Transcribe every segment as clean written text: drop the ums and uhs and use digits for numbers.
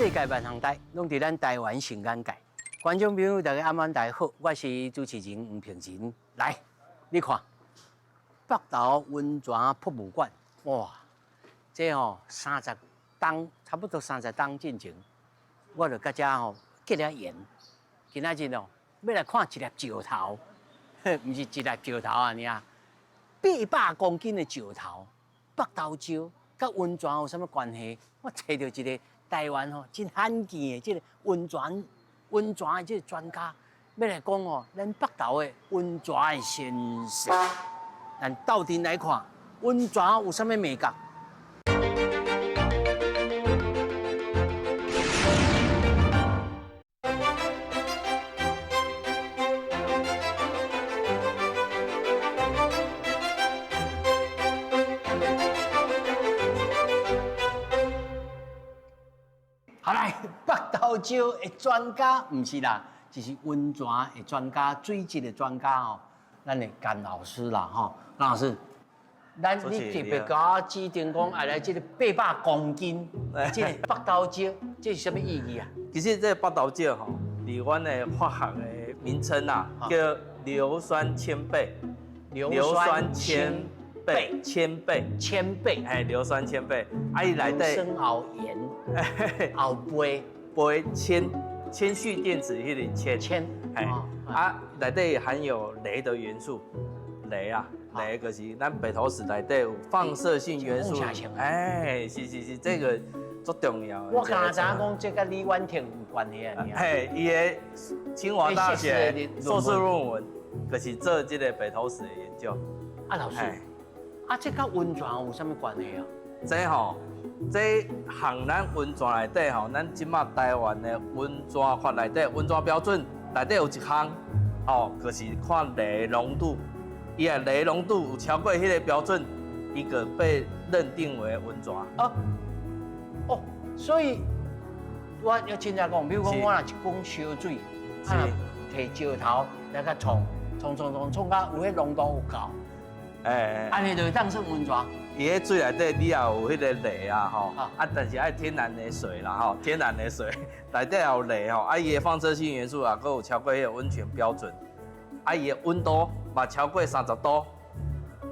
世界萬項代，攏佇咱台灣上眼界。觀眾朋友，大家暗晚大家好，我是主持人黃平仁。來，你看北投溫泉博物館，哇，這吼30冬，差不多三十冬進前，我就佮遮吼結了緣。今仔日哦，欲來看一粒石頭，毋是一粒石頭啊，爾，800公斤的石頭，北投石佮溫泉有啥物關係？我揣著一個台灣吼真罕見的這個溫泉溫泉的這個專家，欲來講吼，咱北投的溫泉的身世，咱鬥陣來看溫泉有啥物眉角？好來，北投石的專家毋是啦，就是溫泉的專家、水質的專家吼，咱的甘老師啦吼，甘老師，咱你特別共我指定講，愛來這個800公斤，這個北投石，這是啥物意義啊？其實這個北投石吼，佇阮的化學的名稱啊，叫硫酸鉛鋇。硫酸鉛鋇，鉛鋇，鉛鋇，嘿，硫酸鉛鋇，啊，伊內底酸後鹽，後鋇，鋇鉛，鉛蓄電池彼個鉛，鉛，嘿，啊，內底含有鐳的元素，鐳啊，鐳就是咱北投石內底有放射性元素，哎，是是是，這個足重要。我剛才知影講，這佮李婉婷有關係啊。嘿，伊的清華大學碩士論文，就是做這個北投石的研究。啊，老師，啊，這佮溫泉有啥物關係啊？這吼，這項咱溫泉內底吼，咱這馬台灣的溫泉法內底，溫泉標準內底有一項，哦，就是看鐳濃度，伊若鐳濃度有超過彼個標準，伊就被認定為溫泉。啊，哦，所以我要凊彩講，比如講我若一罐燒水，啊，提石頭來共沖，沖沖沖沖到有彼濃度有夠。欸，按呢就會當算溫泉。伊彼水內底你也有彼個鐳啊吼，啊，但是愛天然的水啦吼，天然的水內底也有鐳吼，啊，伊的放射性元素啊，閣有超過彼個溫泉標準，啊，伊的溫度嘛超過30度，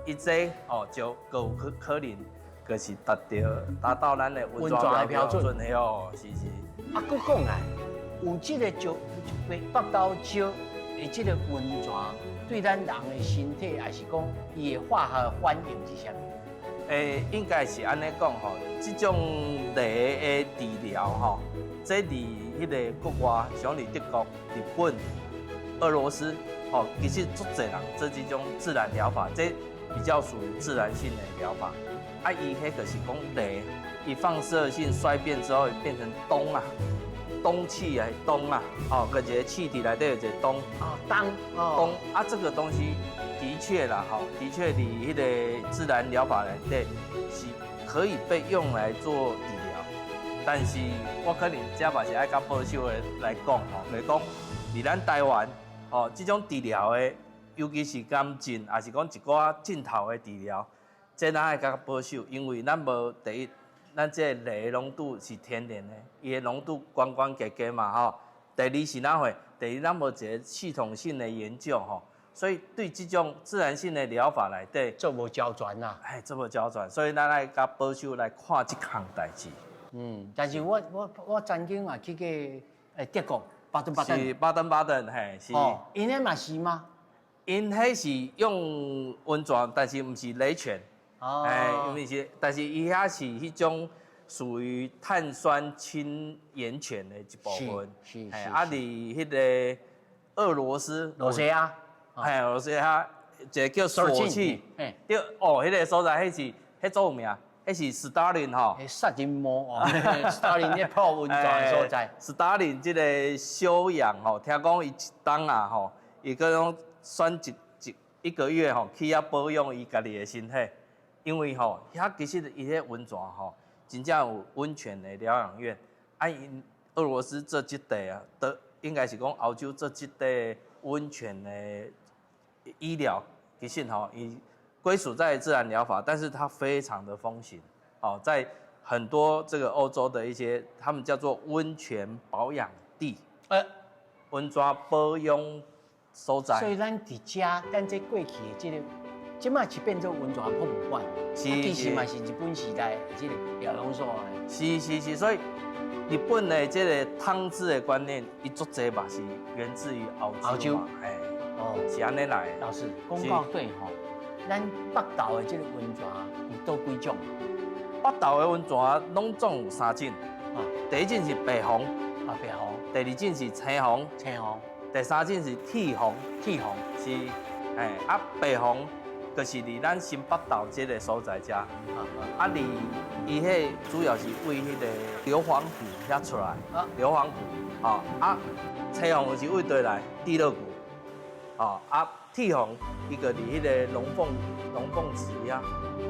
伊這哦就閣有可可能，就是達到達到咱的溫泉標準的哦，是是。啊，閣講來，有這個石北投石的這個溫泉，對咱人的身體，抑是講伊的化學反應是啥物？欸，應該是按呢講吼，這種鐳的治療吼，這佇彼個國外，像佇德國、日本、俄羅斯，吼，其實足濟人做這種自然療法，這比較屬於自然性的療法。啊，伊彼就是講鐳，伊放射性衰變之後變成氡啊，氡氣啊，氡啊，哦，閣一個氣體內底有一個氡。哦，氡，氡啊，這個東西。的確啦，吼，的確，佇彼個自然療法內底是可以被用來做治療，但是我可能這嘛是愛較保守的來講吼，就是講佇咱台灣，吼，這種治療的，尤其是癌症，抑是講一寡症頭的治療，這咱愛較保守，因為咱無第一，咱這個鐳濃度是天然的，伊的濃度懸懸低低嘛，吼。第二是哪會？第二，咱無一個系統性的研究，吼。所以對這種自然性的療法內底做無周全啦，哎，做無周全，所以咱愛較保守來看這項代誌。嗯，但是我我我曾經嘛去過欸德國巴登巴登，是巴登巴登，嘿，是。哦，𪜶彼嘛是嗎？𪜶彼是用溫泉，但是毋是鐳泉。哦。哎，因為是，但是伊遐是彼種屬於碳酸氫鹽泉的一部分。是是。啊，佇彼個俄羅斯。羅西亞。嘿，俄羅斯遐一個叫索契，對，哦，彼個所在，彼是彼足有名，彼是斯大林吼。殺人魔哦，斯大林咧泡溫泉的所在。斯大林這個休養吼，聽講伊一冬啊吼，伊閣攏選一一一個月吼去遐保養伊家己的身體，因為吼遐其實伊彼溫泉吼，真正有溫泉的療養院，啊，𪜶俄羅斯做這塊啊，都應該是講歐洲做這塊溫泉的。醫療其實吼，伊歸屬在自然療法，但是它非常的風行，哦，在很多這個歐洲的一些，他們叫做溫泉保養地，溫泉保養所在。所以咱佇遮，咱這過去的這個，這馬是變做溫泉博物館，其實嘛是日本時代的這個療養所的。是是是，所以日本的這個湯治的觀念，伊足濟嘛是源自於歐洲嘛，哎，是按呢來的。老師講到底吼，咱北投的這個溫泉有佗幾種？北投的溫泉攏總有三種，第一種是白虹，白虹；第二種是青虹，青虹；第三種是鐵虹，鐵虹。是，哎，啊，白虹就是佇咱新北投這個所在遮，啊，佇伊彼主要是為彼個硫磺湖遐出來，硫磺湖，啊，青虹是為佗來地熱谷，啊，鐵虹伊就佇彼個龍鳳池遐，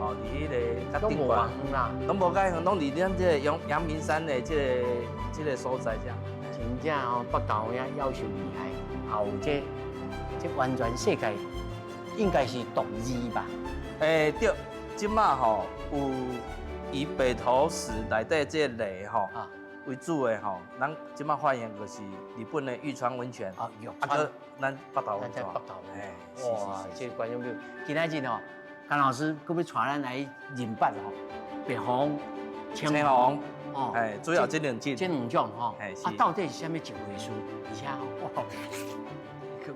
佇彼個較頂攏無遠啦，攏無介遠，攏佇咱這個陽明山的這個所在遮。真正哦，北投遐夭壽厲害，也有這完全世界應該是獨二吧？欸，對，這馬吼有以北投石內底這個螺吼為主的吼，咱這馬發現就是日本的玉川溫泉，玉川，咱北投溫泉。北投溫泉。哇，這個觀眾朋友，今仔日吼，甘老師閣欲帶咱來認捌吼，白虹、青虹，哦，哎，主要這兩種，這兩種吼，啊，到底是啥物一回事？而且哇，去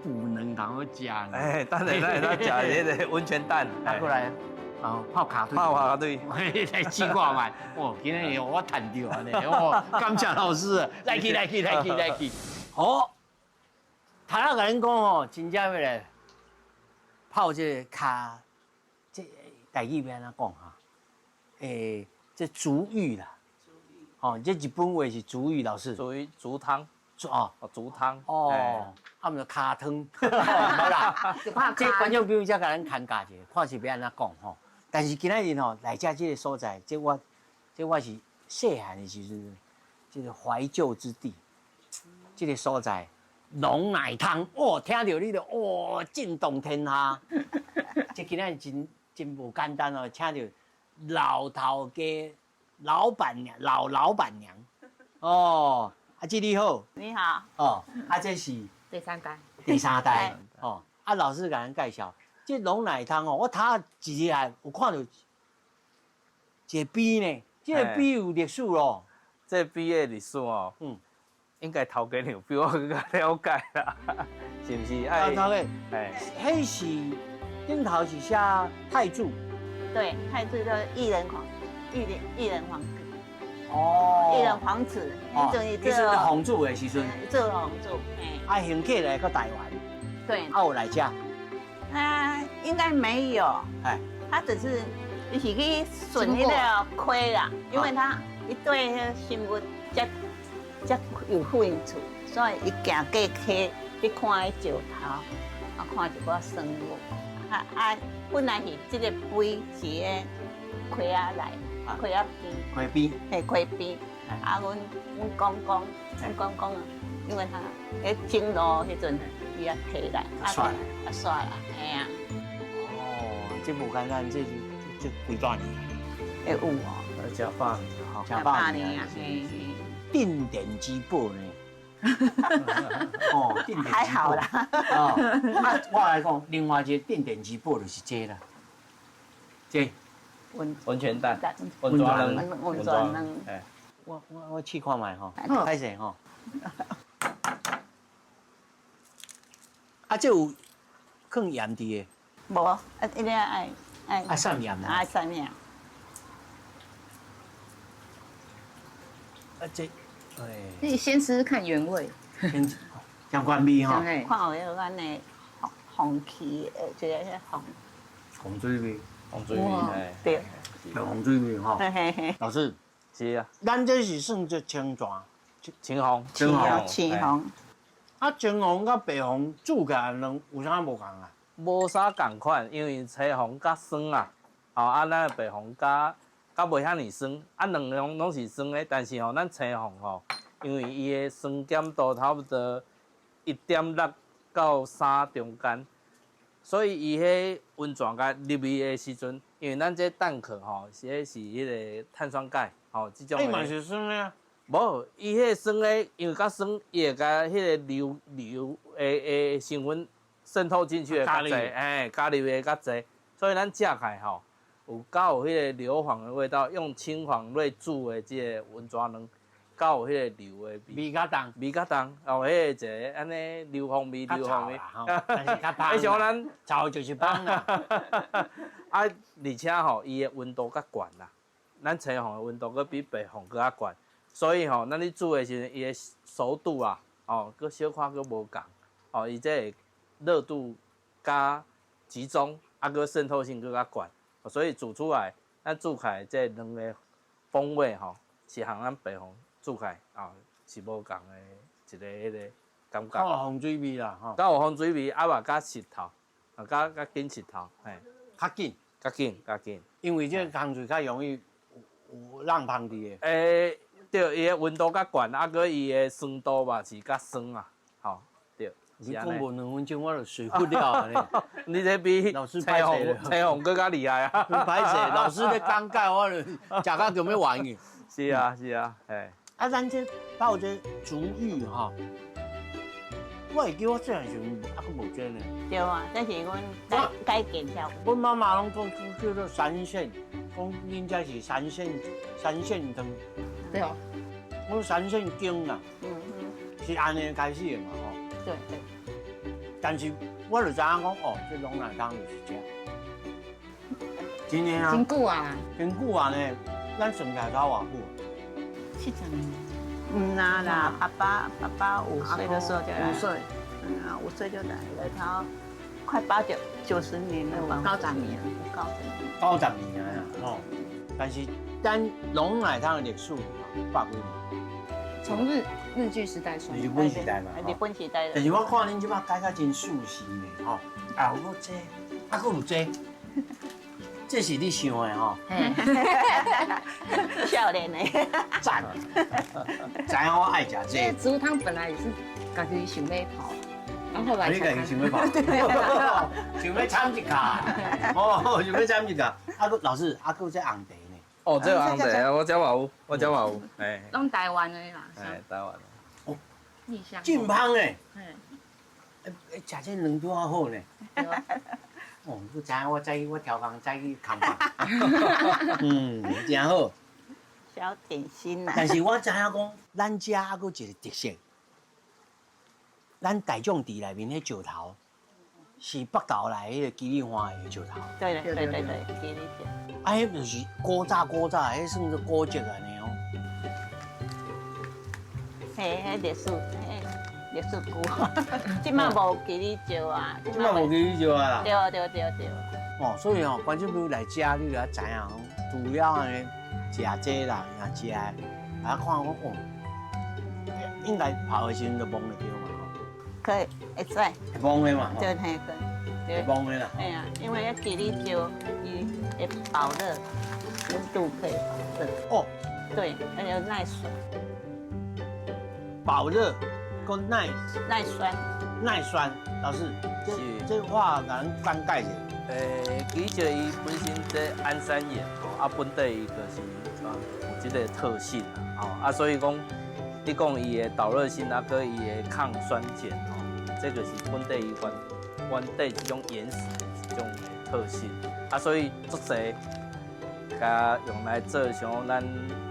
補兩堂好食呢。哎，等下咱會當食彼個溫泉蛋，啊，過來，啊，泡跤腿，泡跤腿，來試看覓。哦，今日我趁著按呢，哦，感謝老師，來去來去來去來去。好，頭仔共恁講吼，真正欲來泡這個跤，這台語欲按怎講哈？欸，這足浴啦，哦，這日本話是足浴，老師。足浴足湯，哦，足湯。哦，啊，毋是跤湯，無啦。這觀眾朋友才共咱牽教一下，看是欲按怎講吼。但是今仔日吼來遮這個所在，這我是細漢的時陣，這個懷舊之地，這個所在龍奶湯，哦，聽著你就哦，震動天下。這今仔日真真無簡單哦，請著老頭家、老闆娘、老老闆娘，哦，阿姊你好，你好，哦，啊這是第三代，第三代，哦，啊老師共咱介紹，這龍奶湯哦，我頭一入來有看著一個碑呢，這個碑有歷史咯，這個碑的歷史哦，應該頭家娘比我閣較了解啦，是毋是？頭家，哎，彼是頂頭是寫太祖。對，太祖叫裕仁皇，裕仁皇，哦，裕仁皇子，哦，伊是皇子的時陣，做皇子，嘿，啊，行過來閣台灣，對，啊有來遮，啊，應該沒有，哎，他只是伊是去巡彼個溪啦，因為他伊對彼生物遮遮有興趣，所以伊行過溪去看彼石頭，啊，看一寡生物，啊啊。本來是這個碑是佇溪仔內，溪仔邊，溪邊，嘿，溪邊。啊，阮公公，阮公公，因為他佇整路彼陣，伊也提來，啊，煞啦，啊，煞啦，嘿啊。哦，這無簡單，這是這幾百年。會有哦。誠百年吼，誠百年啊，鎮店之寶呢。哦，鎮店還好啦。哦，啊，我來講，另外一個鎮店之寶就是這啦，這溫泉蛋，溫泉卵，溫泉卵。哎，我試看覓吼，歹勢吼。啊，這有放鹽佇的？無，啊，一定愛愛。愛撒鹽愛撒鹽。啊，這。你先吃吃看原味，先相關味吼，看有彼款的紅氣，這個紅紅水味，紅水味，對，紅水味吼。老師，是啊，咱這是算做清泉，青紅，青紅，青紅。啊，青紅佮白紅煮起來兩有啥無仝啊？無啥仝款，因為青紅較酸啊，吼啊，咱白紅較較袂遐爾酸，啊，兩樣攏是酸的，但是吼，咱青紅吼，因為伊的酸鹼度差不多1.6到3中間，所以伊彼溫泉共入去的時陣，因為咱這蛋殼吼，是彼個碳酸鈣吼，這種。伊嘛是酸的啊。無，伊彼個酸的，因為較酸，伊會共彼個硫硫的的成分滲透進去的較濟，哎，加入的較濟，所以咱食起來吼，有較有彼個硫磺的味道，用青黃來煮的這個溫泉卵，較有彼個硫的味。味較重，味較重，哦，彼個一个按呢硫磺味，硫磺味，但是較芳。像咱臭就是芳啦。啊，而且吼，伊的溫度較懸啦，咱青黃的溫度閣比白黃閣較懸。所以吼，咱咧煮的時陣，伊的熟度啊，哦，閣小可閣無仝，哦，伊這個熱度較集中，啊，閣滲透性閣較懸，所以煮出來，咱煮起來這卵的風味吼，是和咱白黃煮起來啊是無仝的一個彼個感覺。較有風水味啦，吼。較有風水味，啊嘛較實透，啊較較緊實透，嘿。較緊，較緊，較緊。因為這個工序較容易有讓芳佇的。欸，對，伊的溫度較懸，啊，閣伊的酸度嘛是較酸啊，吼，對。你講無2分鐘，我就水沸了呢。你這比老師歹勢，青紅閣較厲害啊！歹勢，老師咧講解，我就食到就欲完去。是啊，是啊，嘿。啊，咱這泡這竹芋吼，我會記我細漢時陣猶閣無這呢。對啊，這是阮改改建才有。阮媽媽攏講叫做三線，講恁這是三線三線湯。對哦。阮三線羹啦，是按呢開始的嘛吼。對對。但是我就知影講，哦，這龍奶湯就是這。真的啊。真久啊。真久啊呢，咱算起來才偌久？70年。嗯啦啦，爸爸5歲的時候就來。五歲。嗯啊，5歲就來了，他快八九九十年了吧？九十年，九十年。90年啊，哦。但是咱龍奶湯的歷史百幾年。從日據時代算。日本時代嘛，日本時代。但是我看恁這擺改甲真舒適呢，吼。啊，有閣這，啊，閣有這，這是你想的吼？少年的。讚。知影我愛食這。這植物湯本來也是家己想欲泡，然後後來。你家己想欲泡？想欲參一下。哦，想欲參一下。啊，閣老師，啊，閣有這紅茶呢。哦，這個紅茶，我這嘛有，我這嘛有，哎。攏台灣的啦。哎，台灣。哦。蜜香。真芳的。嘿。欸，食這卵拄仔好呢。哦，你知影我早起我超工早起工課。嗯，真好。小點心啦。但是我知影講，咱遮猶閣有一個特色，咱大眾池內面彼石頭，是北投來彼個基里花的石頭。對對對對對，基里石。啊，彼就是古早古早，彼算做古蹟按呢哦。嘿，彼歷史，彼歷史久，這擺無基里石啊。這擺無基里石啊啦。對對對對。哦，所以吼，觀眾朋友來遮，你就知影講，除了按呢食這啦，若食，啊看講哦，應該泡的時陣就摸會著嘛吼。可以，會使。會摸的嘛。對，嘿，對。會摸的啦。嘿啊，因為基里石伊會保熱，溫度可以保熱。哦。對，而且耐酸。保熱，閣耐耐酸。耐酸，老師，這這話共咱講解者。欸，其實伊本身這安山岩吼，啊本底伊就是有這個特性啦，吼啊所以講，你講伊的導熱性啊，閣伊的抗酸鹼吼，這個是本底伊原原底這種岩石的一種的特性，啊所以足濟，共用來做像咱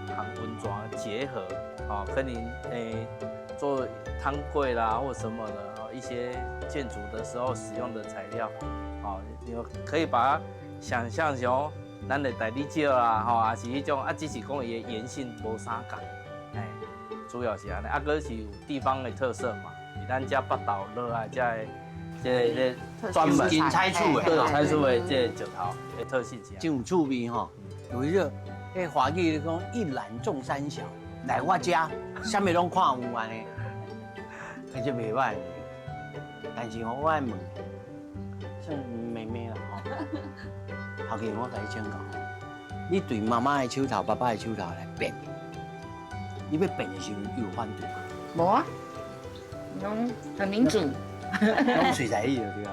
和溫泉結合，吼，可能欸做湯櫃啦或什麼的，哦一些建築的時候使用的材料。哦，你可以把它想象成咱的大理石啦，吼，也是彼種啊，只是講伊的岩性無啥仝，哎，主要是按呢，啊，閣是有地方的特色嘛，是咱遮北投落來遮的這個專門採取的，對，採取的這個石頭的特性是。真有趣味吼，有彼個，彼華語講一覽眾山小，來我遮，啥物攏看有按呢，彼這袂䆀。但是我愛問。算妹妹啦吼，後期我共你請教，你對媽媽的手頭、爸爸的手頭來變，你欲變的時陣，伊有反對嗎？無啊，攏很民主，攏隨在意就對啦。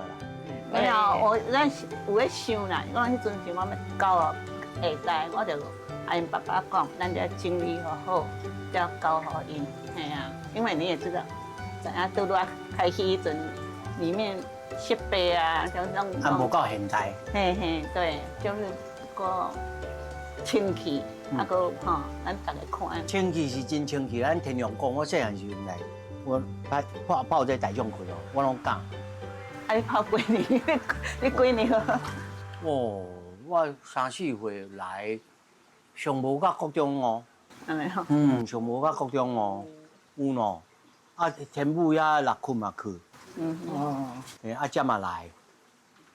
沒有，我咱有咧想啦，講彼陣時我欲交予下代，我就共𪜶爸爸講，咱就整理好好，才交予𪜶。嘿啊，因為你也知道，知影拄拄仔開始彼陣，裡面設備啊，就攏啊，無夠現代。嘿嘿，對，就是閣清氣，啊閣吼，咱逐家看。清氣是真清氣，咱天龍宮我細漢時陣來，我泡泡泡這大眾窟哦，我攏敢。啊，你泡幾年？你幾年好？哦，我三四歲來，上無甲國中哦。按呢吼。嗯，上無甲國中哦，有喏。啊，天母遐六區嘛去。哦。啊，才嘛來，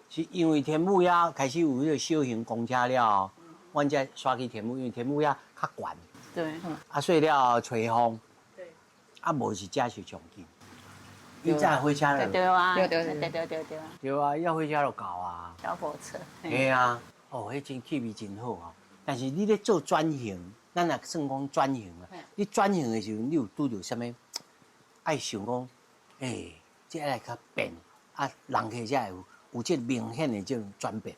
是因為天母遐開始有彼個小型公車了後，阮才徙去天母，因為天母遐較懸。啊，所以了後吹風。啊，無是遮是上近。伊載火車就對啊，對對對對對對。對啊，伊火車就到啊。小火車。嘿啊，哦，彼真氣味真好啊。但是你咧做轉型，咱若算講轉型啊，你轉型的時陣，你有拄著啥物？愛想講，欸，這愛較變，啊，人客才會有這明顯的這種轉變。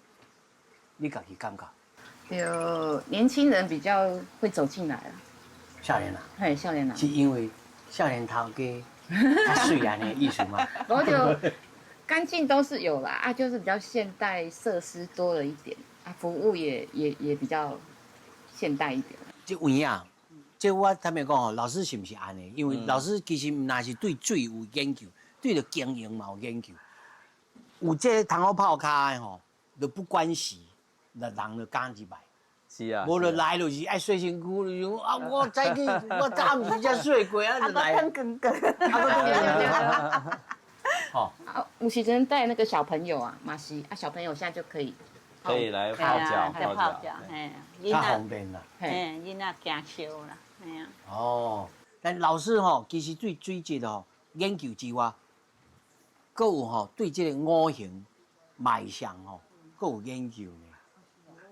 你家己感覺？對，年輕人比較會走進來啦。少年啊？嘿，少年人。是因為少年頭家較媠按呢意思嗎？無就乾淨都是有啦，啊，就是比較現代設施多了一點，啊，服務也比較現代一點。這有影，這我坦白講吼，老師是毋是按呢？因為老師其實毋但是對水有研究，對著經營嘛有研究。有這通好泡跤的吼，就不管時，人就敢入來。是啊。無就來就是愛洗身軀，就是啊，我早起我早暗時才洗過啊，就來。啊，閣吼。啊，有時陣帶那個小朋友啊，嘛是啊，小朋友現在就可以。可以來泡腳，泡腳，嘿，較方便啦。嘿，囡仔驚燒啦，嘿啊。哦，但老師吼，其實對水質吼研究之外，閣有吼對這個五行脈象吼，閣有研究呢。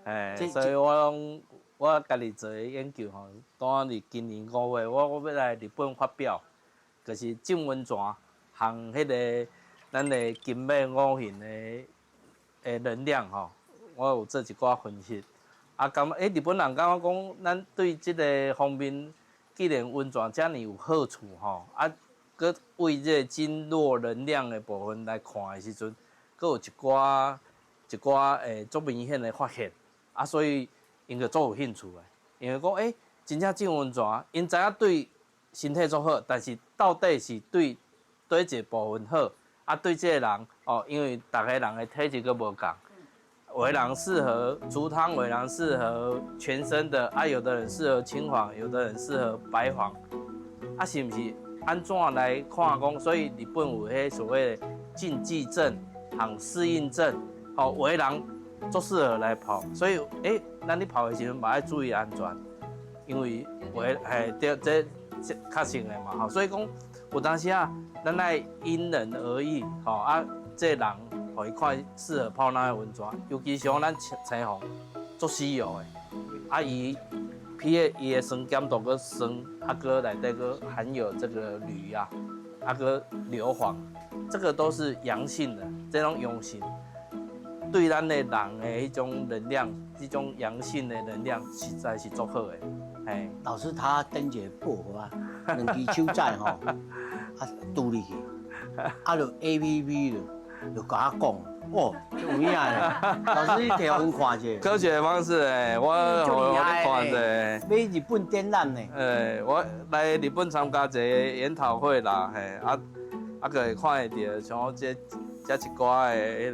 哎，所以我攏我家己做的研究吼，當佇今年5月，我欲來日本發表，就是浸溫泉和彼個咱的經脈五行的能量吼，我有做一寡分析。啊，感覺日本人感覺講，咱對這個方面，既然溫泉遮爾有好處吼，啊，閣為這個經絡能量的部分來看的時陣，閣有一寡足明顯的發現。啊，所以𪜶就足有興趣的，因為講真正浸溫泉，𪜶知影對身體足好，但是到底是對佗一個部分好，啊，對這個人哦，因為逐個人的體質閣無仝，有的人適合足湯，有的人適合全身的，啊，有的人適合青黃，有的人適合白黃，啊，是毋是按怎來看講？所以日本有彼所謂的禁忌症和適應症，哦，有的人足適合來泡，所以咱咧泡的時陣嘛愛注意安全，因為有的嘿對，這確實的嘛吼，所以講有當時啊，咱愛因人而異，吼啊，這個人予伊看適合泡哪个溫泉，尤其像咱青紅足死油的，啊伊 pH 伊的酸鹼度閣酸，啊閣內底閣含有這個鋁啊，啊閣硫磺，這個都是陽性的，這種陽性。對咱的人的彼種能量，這種陽性的能量，實在是足好的。嘿，老師他登一個報予我，兩支手指吼，啊拄入去，啊就 APP 就共我講，哦，足有影的。老師，你提予阮看者。科學的方式欸，我予你看者。欲日本展覽呢。欸，我來日本參加一個研討會啦，嘿，啊啊，閣會看會著，像這。這一寡的彼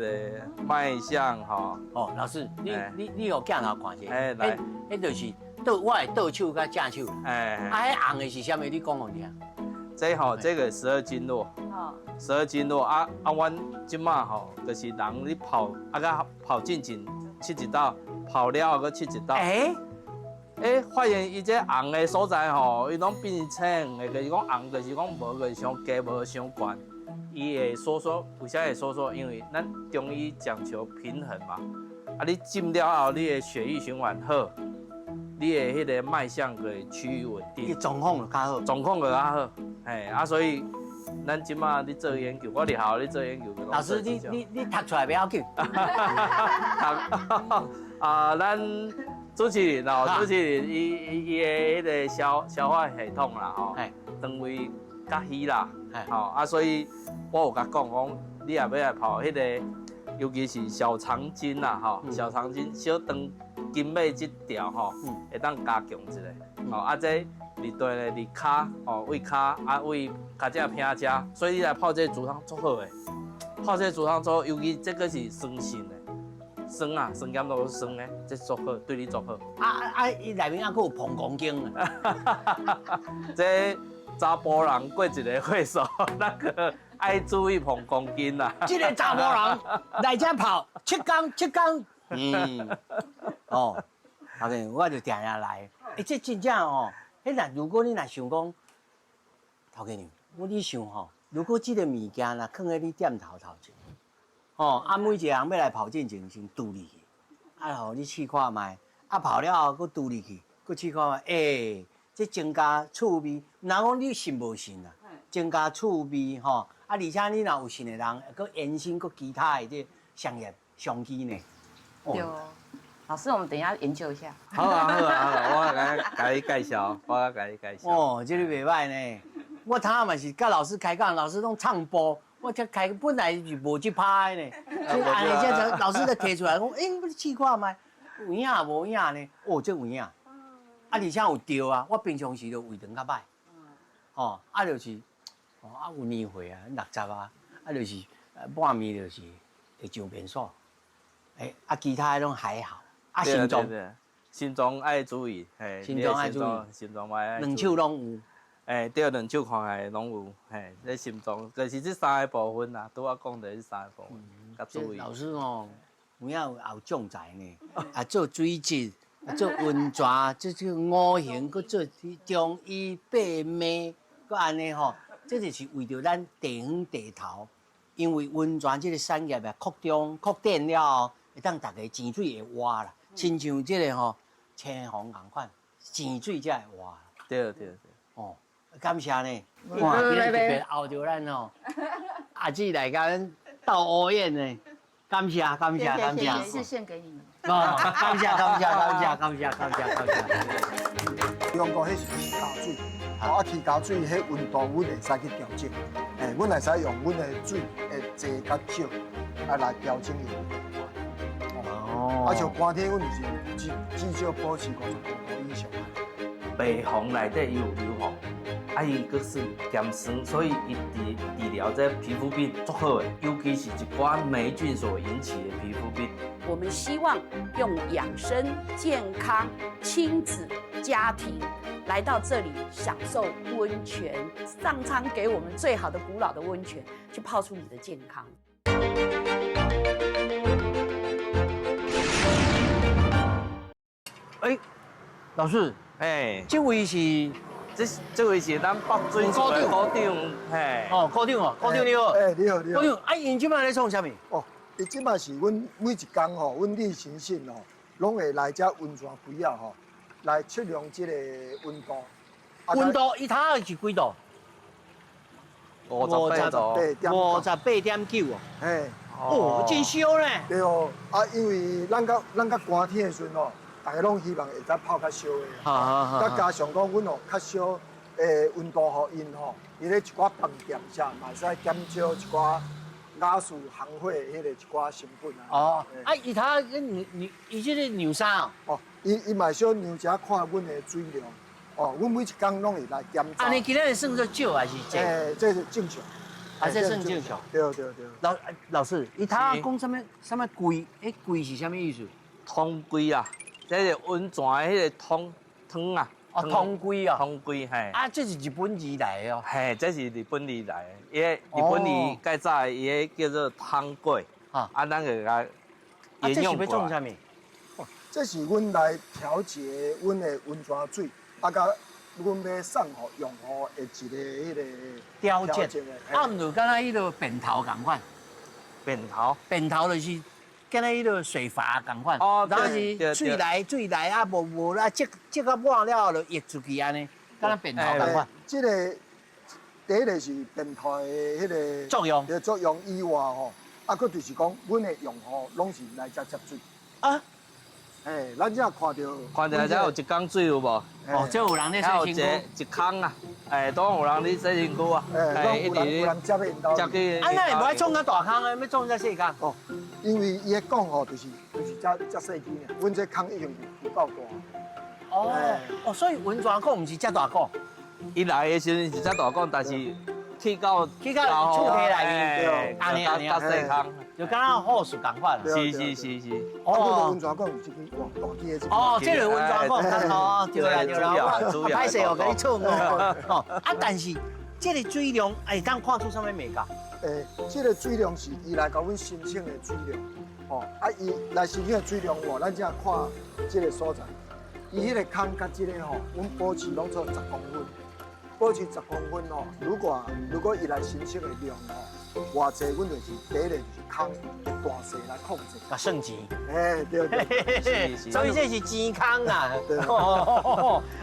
個脈象吼。哦，老師，你予鏡頭看者。欸，來，彼就是倒我的倒手佮正手。欸，啊，彼紅的是啥物？你講予聽。這吼，這個十二經絡。哦。十二經絡啊啊，阮這馬吼，就是人咧泡啊，佮泡進前拭一道，泡了後閣拭一道。欸。欸，發現伊這紅的所在吼，伊攏變成青的，就是講紅，就是講無個傷低，無傷懸。伊會收縮，為啥會收縮？因為咱中醫講求平衡嘛。啊，你浸了後，你的血液循環好，你的彼個脈象會趨於穩定，狀況就較好，狀況就較好。嘿，啊，所以咱這馬咧做研究，我佇學校咧做研究。老師，你讀出來袂要緊。讀啊，咱主持人哦，主持人伊伊伊的彼个消化系統啦吼，腸胃較虛啦，吼啊，所以我有共講講，你若欲來泡彼個，尤其是小腸經啦吼，小腸經小腸經脈這條吼，會當加強一下，吼啊這佇佗咧？佇跤吼，胃跤啊，胃跤這偏遮，所以你來泡這個煮湯足好的，泡這個煮湯足好，尤其這個是酸性的，酸啊，酸鹹都是酸的，這足好，對你足好。啊啊啊！伊內面還閣有膀胱經啊。這查埔人過一个歲數，那個愛注意膀胱經啦。這个查埔人來遮泡七工七工，嗯，哦，阿明，我就定定來。欸，這真正哦，彼若如果你若想講，頭家娘，我你想吼，如果這个物件若囥佇你店頭頭前，吼，啊，每一个人欲來泡進前先拄入去，啊，予你試看覓，啊，泡了後閣拄入去，閣試看覓，欸，這增加趣味，毋若講你信無信啊？增加趣味吼，啊，而且你若有信的人，閣延伸閣其他的這商業商機呢。對，老師，我們等一下研究一下。好啊，好啊，好啊，我來共你介紹，我共你介紹。哦，這个袂䆀呢。我頭仔嘛是佮老師開講，老師攏唱播，我才開本來是無這拍的呢。按呢這老師才提出來講，欸，你試看覓，有影無影呢？哦，這有影。啊，而且有著啊，我平常時就胃腸較歹。哦，啊，就是，哦，啊有年歲啊，60啊，啊就是半暝就是會上便所。欸，啊，其他的攏還好。啊，心臟，心臟愛注意，嘿，心臟愛注意，心臟愛。兩手攏有。欸，對，兩手看起來攏有，嘿，這心臟就是這三个部分啦，拄仔講的這三个部分，較注意。老師哦，有影有有將才呢，啊做水質，啊做溫泉，這這五行，閣做中醫八脈，閣按呢吼，這就是為著咱地方地頭，因為溫泉這个產業啊擴張擴展了後，會當逐家井水會活啦，親像這个吼青紅仝款，井水才會活。對對對。哦。感謝呢，哇，今日特別熬著咱吼，阿姊來共咱鬥烏宴呢，感謝感謝感謝。第一次獻給你們。哦，感謝感謝感謝感謝感謝感謝。用過彼是起膠水，啊起膠水，彼溫度阮會使去調整，欸，阮會使用阮的水的濟佮少，啊來調整伊。哦。啊，像寒天，阮就是至少保持55度以上。白磺內底伊有硫磺。啊，伊閣是鹹酸，所以伊治療這皮膚病足好的，尤其是一寡黴菌所引起的皮膚病。我們希望用養生、健康、親子、家庭來到這裡享受溫泉，上蒼給我們最好的古老的溫泉，去泡出你的健康。欸，老師，欸，這位是。這位是咱北水厝的股長，嘿。哦，股長哦，股長你好。欸，你好，你好。股長，啊，𪜶這擺咧創啥物？哦，伊這擺是阮每一工吼，阮例行性吼，攏會來遮溫泉櫃仔吼，來測量這個溫度。溫度，伊頭是幾度？58度。58.9哦。嘿。哦，真燒呢。對哦，啊，因為咱較寒天的時陣吼。大家攏希望會使泡較燒的，閣加上講，阮哦較燒的溫度，予𪜶吼，伊咧一寡飯店啥，嘛會使減少一寡瓦斯烘火的彼个一寡成本啊。哦，啊，伊頭你伊這個量啥哦？哦，伊嘛小量遮看阮的水量，哦，阮每一工攏會來檢查。啊，你今日算做少還是濟？欸，這是正常。啊，這算正常。對對對。老師，伊頭講啥物啥物櫃？彼櫃是啥物意思？湯櫃啊。這是溫泉的彼个湯湯啊，哦，湯櫃啊，湯櫃嘿。啊，這是日本字來的哦。嘿，這是日本字來的，伊个日本字較早伊个叫做湯櫃。啊，啊，咱就共沿用過來。這是欲創啥物？哦，這是阮來調節阮的溫泉水，啊，佮阮欲送予用戶的一个彼个調節。啊，毋就敢若彼个便頭仝款。便頭。便頭就是。敢若彼个水閥仝款，然後是水來水來啊，無無啊，積積到滿了後就溢出去按呢，敢若便頭仝款。這个第一个是便头的彼个作用的作用以外吼，啊，閣就是講，阮的用戶攏是來遮接水。啊，嘿，咱遮看著，看著遮有一缸水有無？哦，這有人咧遐有洗身軀。一空啊，哎，都有人咧洗身軀啊，嘿，攏有人有人接去𪜶兜。接去。啊，那會無愛創較大空的，欲創遮細空？哦，因為伊的管吼，就是遮遮細支爾，阮這空已經有夠大。哦哦，所以溫泉管毋是遮大管。伊來的時陣是遮大管，但是去到厝體內面，按呢按呢，較細空，就敢若好事仝款。是是是是。哦，溫泉管有這支，哇，大支的。哦，這個溫泉管，哦，對啦對啦，歹勢哦，共你錯誤哦。啊，但是這個水量會當看出啥物眉角？這個水量是伊來共阮申請的水量，哦，啊，伊來申請的水量哇，咱才看這個所在，伊彼個空佮這個吼，阮保持攏做十公分。保持十公分吼，如果伊來申請的量吼，偌濟，阮就是第一個就是空大細來控制。共算錢。哎，對對。所以這是錢空啊。對。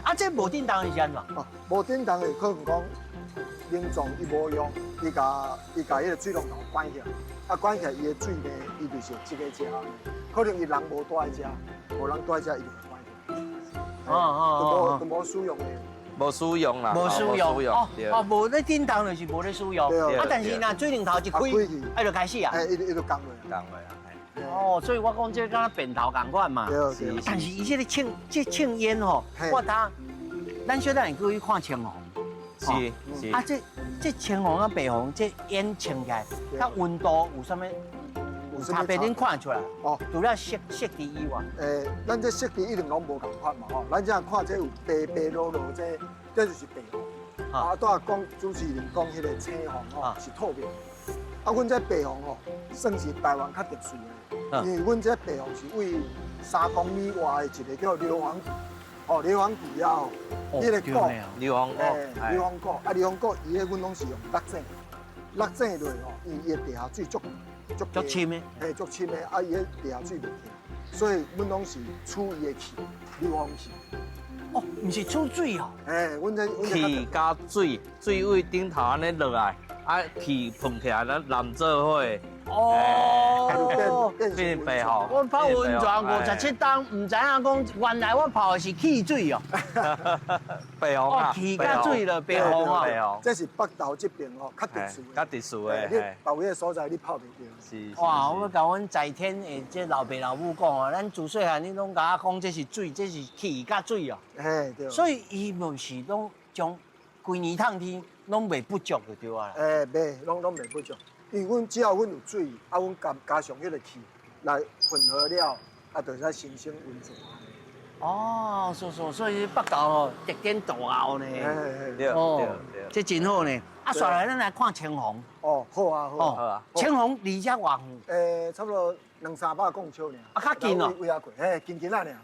啊，這無振動是按怎？哦，無振動的可能講，民眾伊無用，伊共彼個水龍頭關起來，啊關起來，伊的水呢，伊就是會積佇遮。可能伊人無蹛佇遮，無人蹛佇遮，伊就會關起來。哦哦。都無使用的。無使用啦，無使用哦，哦，無咧振動就是無咧使用，啊，但是若水龍頭一開，啊，就開始啊，哎，伊就降落，降落啊，哦，所以我講這敢若便頭仝款嘛，但是伊這个清這清煙吼，我打，咱小等下去看青紅，是是，啊，這青紅佮白紅，這煙穿起來，佮溫度有啥物？有差別，恁看出來？哦，除了色色調以外，咱這色調一定攏無仝款嘛吼，咱這看這有白白落落，這就是白紅。啊，拄仔講主持人講彼個青紅吼是透明的，啊，阮這白紅吼算是台灣較特殊的，因為阮這白紅是為3公里外的一個叫硫磺谷，哦，硫磺谷遐吼，彼個谷，硫磺谷，硫磺谷，啊，硫磺谷伊彼阮攏是用落井，落井落吼，因為伊的地下水足。足深的，嘿，足深的，啊，伊彼地下水袂起，所以阮攏是取伊的氣，硫磺氣。哦，毋是取水哦。嘿，阮這氣佮水，水位頂頭按呢落來，啊，氣噴起來，咱淋做伙。哦，變白吼。我泡溫泉57冬，毋知影講原來我泡的是汽水哦。白紅啊！氣佮水了，白紅啊！這是北投這邊吼，較特殊的。較特殊的。你別个所在你泡袂著。是。哇！我共阮在天的這老爸老母講啊，咱自細漢你攏共我講這是水，這是氣佮水哦。嘿，對。所以伊毋是攏將規年冬天攏袂不足就對啊。欸，袂，攏袂不足。因為阮只要阮有水，啊，阮加上彼個氣來混合了，啊，就會使形成溫泉。哦，所以北投吼特點大哦呢。對對對，這真好呢。啊，煞來咱來看青紅。哦，好啊，好啊。青紅離遮偌遠？差不多兩三百公尺爾。啊，較近哦。位仔過，嘿，近近仔爾。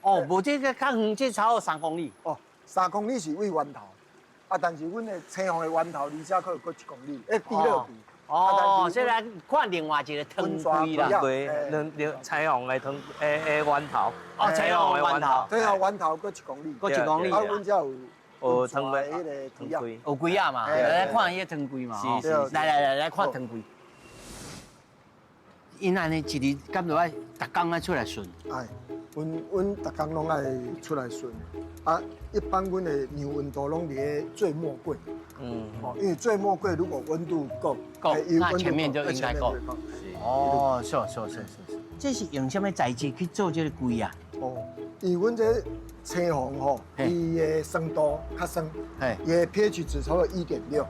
哦，無這個較遠，這差不多三公里。哦，三公里是位源頭，啊，但是阮的青紅的源頭離遮可有閣1公里，欸，低落去。哦，這來看另外一個湯櫃啦，湯櫃，兩青紅的湯，源頭。哦，青紅的源頭。青紅源頭閣1公里。閣1公里。啊，阮遮有有湯櫃，彼個湯櫃。有櫃仔嘛？來看彼個湯櫃嘛。是是。來來來，來看湯櫃。𪜶按呢一日敢著愛逐工愛出來巡？愛，阮逐工攏愛出來巡。啊，一般阮的量溫度攏佇咧最末櫃。嗯，哦，因為最末櫃如果溫度夠，夠，那前面就應該夠。哦，是是是是，這是用啥物材質去做這個櫃啊？哦，因為阮這青紅吼，伊的酸度較酸，伊的 pH 值差不多1.6。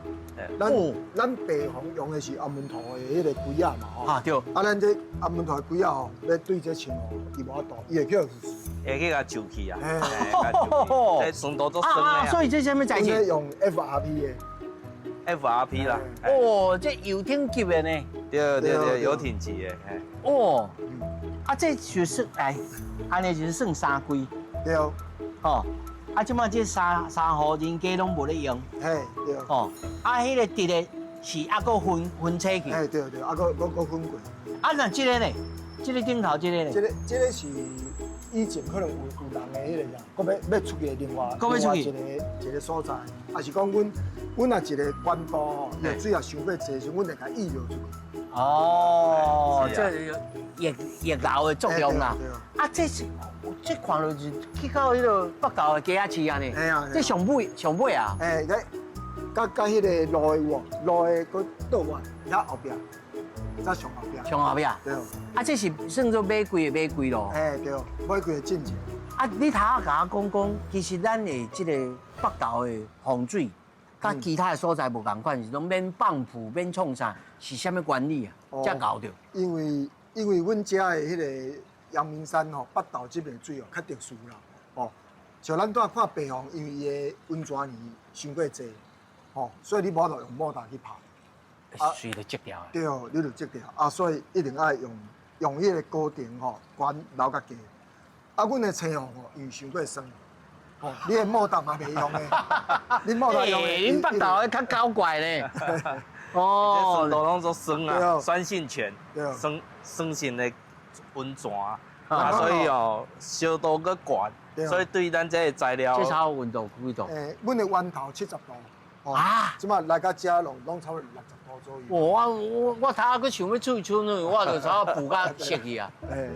咱白紅用的是阿門頭的彼個櫃仔嘛吼。啊對。啊，咱這阿門頭的櫃仔吼，欲對這青紅，伊無法度，伊會叫腐蝕。會去共受氣啊！這酸度足酸的。所以這啥物材質？用 FRP 的。 FRP 啦。哦，這遊艇級的呢？對對對，遊艇級的。哦。啊，這就是哎，按呢就是算三櫃。對。哦。啊，這擺這三戶人家攏無咧用。嘿，對。哦。啊，彼個直的是猶閣分清去。嘿，對對，猶閣分過。啊，那這個呢？這個頂頭這個呢？這個是。以前可能有人的彼個啥，閣欲出去另外閣欲出去另外一個所在，抑是講阮若一個管道吼，伊的水若傷過濟時，阮會共溢流出去。哦，是啊這逆流的作用啦。啊，這是這看落是去到彼个北投的雞仔市按呢。嘿啊這上尾上尾啊。欸，這佮彼个路的有無？路的閣倒彎，遐後壁，才上後壁。上後壁。對。啊，這是算做買貴的買貴咯。欸，對，買貴的進前。啊，你頭仔共我講講，其實咱的這個北投的風水，佮其他的所在無仝款，是攏免放符、免創啥，是啥物原理啊？才𠢕著。因為阮遮的彼个陽明山吼，北投這邊水哦較特殊啦，哦，像咱拄仔看白虹，因為伊的溫泉泥傷過濟，吼，所以你無法度用莫打去泡，水就積掉。對，你就積掉，啊，所以一定愛用彼个高程吼，懸留較低。啊，阮的青紅吼，因為傷過酸，吼，你的莫打嘛袂用的，你莫打用的。恁北投的較搞怪咧。哦，這都攏做酸啊，酸性泉，酸酸性的溫泉，啊，所以哦，燒度閣懸，所以對咱這個材料，這差溫度幾度？欸，阮的源頭70度，啊，這擺來到遮攏攏差不多60度左右。我頭仔閣想欲喙賰呢，我就差補甲熟去啊。欸，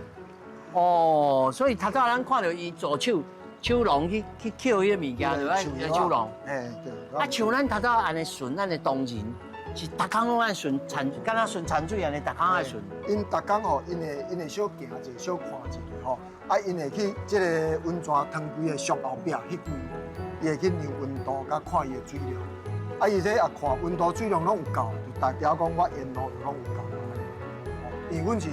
哦，所以頭拄仔咱看著伊左手手籠去抾彼个物件，就愛手籠。欸，對。啊，像咱頭拄仔按呢巡，咱的同仁。是逐工攏愛巡田，敢若巡田水按呢，逐工愛巡。𪜶逐工吼，𪜶會小行者，小看一下吼，啊，𪜶會去這個溫泉湯櫃的上後壁彼櫃，伊會去量溫度，佮看伊的水量。啊，伊這也看溫度、水量攏有夠，就代表講我沿路攏有夠。因為阮是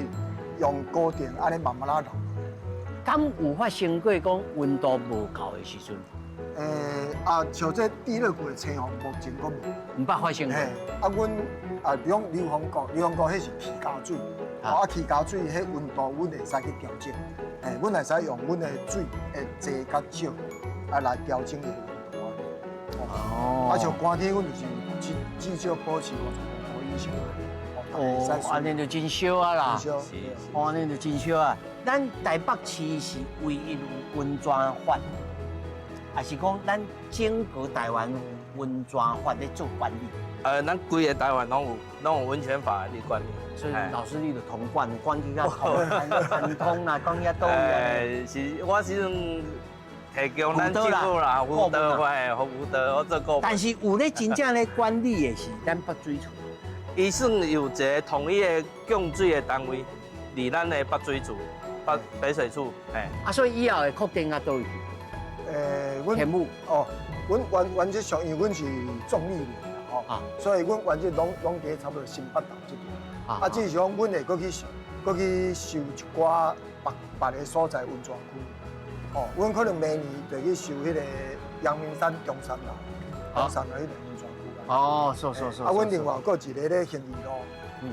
用高電按呢慢慢仔流。敢有發生過講溫度無夠的時陣？啊，像這地熱谷的青紅，目前閣無。毋捌發生過。啊，阮啊，比如講流風谷，流風谷彼是起膠水，啊，起膠水彼溫度，阮會使去調整。欸，阮會使用阮的水的濟佮少，啊來調整伊的溫度。哦。啊，像寒天，阮就是至少保持55度以上。哦，按呢就真燒啊啦！哦，按呢就真燒啊！咱台北市是唯一有溫泉法。還是講咱整個台灣有溫泉法咧做管理？咱規個台灣攏有溫泉法咧管理。所以老師你就統管，管起較傳統啦，講遐倒位。是，我是提供咱政府啦，輔導，嘿，輔導我做顧問。但是有咧真正咧管理的是咱北水處。伊算有一個統一的供水的單位，佇咱的北水處、北水處，嘿。啊，所以以後會擴展到佗位去？阮哦，阮原則上，因為阮是壯麗林吼，所以阮原則攏佇咧差不多新北投這邊。啊，只是講阮會閣去收一寡別个所在溫泉區。哦，阮可能明年就去收彼个陽明山中山路，中山路彼个溫泉區。哦，是是是。啊，阮另外閣一个咧興義路，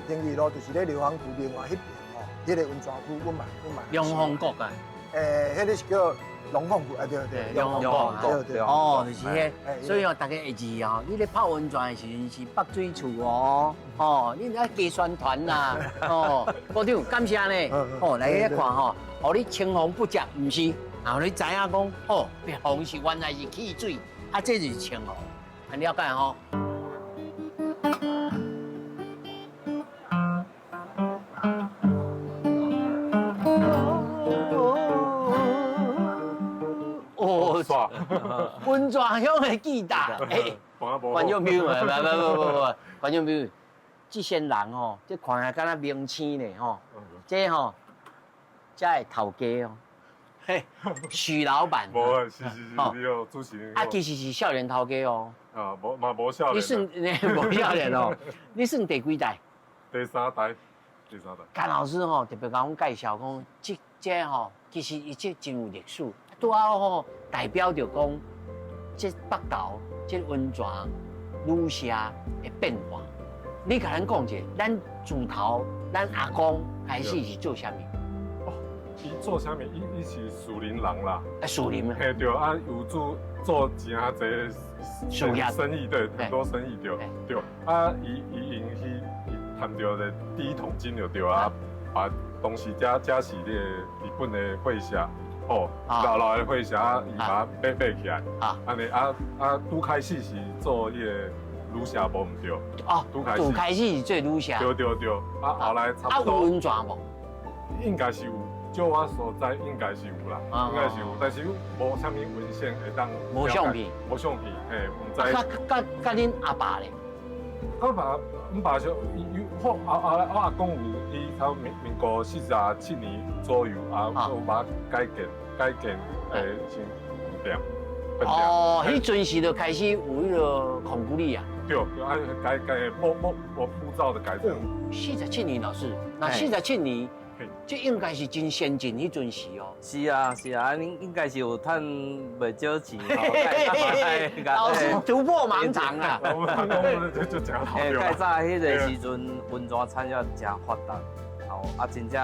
興義路就是咧龍鳳區另外彼邊吼，彼个溫泉區，阮嘛。龍鳳谷啊。欸，彼个是叫。龍鳳谷啊，對對，龍鳳谷，對對，哦，就是彼，所以哦，大家會記哦，你咧泡溫泉的時陣是北水厝哦，哦，你愛加宣傳啦，哦，部長感謝呢，哦，來遐看吼，哦，你青黃不接，毋是，然後你知影講，哦，白虹是原來是汽水，啊，這就是青紅，按了解吼。溫泉鄉的記大，欸，觀眾朋友，不，觀眾朋友，這些人吼，這看起來敢若明星呢吼，這吼，這會頭家哦，嘿，許老闆，無，是，你好，主持人。啊，其實是少年頭家哦。啊，無嘛無少年。你算無少年哦？你算第幾代？第三代，第三代。甘老師吼特別共阮介紹講，這吼其實伊這真有歷史。拄好吼，代表著講，這北投這溫泉旅社的變化。你共咱講一下，咱自頭，咱阿公開始是做啥物？哦，伊做啥物？伊是樹林人啦。啊，樹林啊。嘿，對啊，有做真濟事業生意，對，很多生意，對對。啊，伊因去伊趁著個第一桶金就對啊，把東西這是這個日本的會社。哦，老老的火匣伊把它买起來，按呢啊啊，拄開始是做彼个旅社無毋對，哦，拄開始，拄開始是做旅社，對對對，啊後來差不多。啊有溫泉無？應該是有，照我所知應該是有啦，應該是有，但是無啥物文獻會當。無相片，無相片，嘿，毋知。佮佮佮恁阿爸咧？我爸，阮爸就伊伊，我後後來我阿公有伊差不多民國47年左右啊，有把改建改建成飯店。哦，彼陣時就開始有彼个孔古力啊。對，啊改改無無無步驟的改成。47年老師，那四十七年，這應該是真先進彼陣時哦。是啊是啊，恁應該是有趁袂少錢吼。老師突破盲腸啊！我們就講好。較早彼个時陣溫泉產業誠發達，吼啊真正